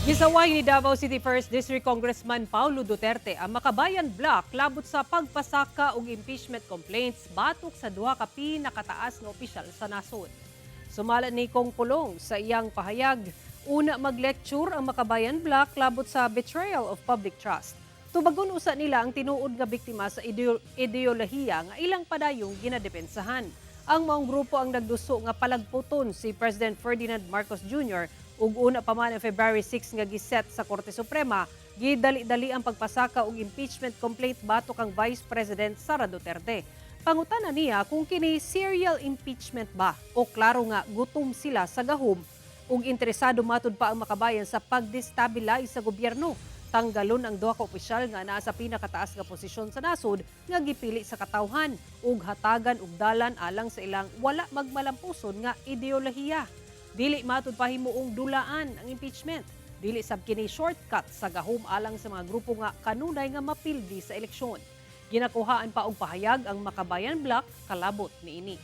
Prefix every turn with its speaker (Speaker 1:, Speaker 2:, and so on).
Speaker 1: Gisaway ni Davao City First District Congressman Paulo Duterte ang Makabayan Bloc labot sa pagpasaka og impeachment complaints batok sa duha ka pinakataas nga opisyal sa nasod. Sumala ni Kong Pulong sa iyang pahayag, una mag-lecture ang Makabayan Bloc labot sa betrayal of public trust. Tubagon usa nila ang tinuod nga biktima sa ideolohiya nga ilang padayong ginadepensahan. Ang maong grupo ang nagduso nga palagputon si President Ferdinand Marcos Jr. ug una pa man ang February 6 nga giset sa Korte Suprema, gidali-dali ang pagpasaka og impeachment complaint batok kang Vice President Sara Duterte. Pangutana niya kung kini serial impeachment ba o klaro nga gutom sila sa gahom ug interesado matud pa ang Makabayan sa pagdestabilize sa gobyerno. Tanggalon ang duha ka opisyal nga naa sa pinakataas nga posisyon sa nasod nga gipili sa katawhan ug hatagan og dalan alang sa ilang wala magmalampuson nga ideolohiya. Dili matud pahimuong dulaan ang impeachment. Dili sab kini shortcut sa gahom alang sa mga grupo nga kanunay nga mapildi sa eleksyon. Ginakuhaan pa og pahayag ang Makabayan Bloc kalabot niini.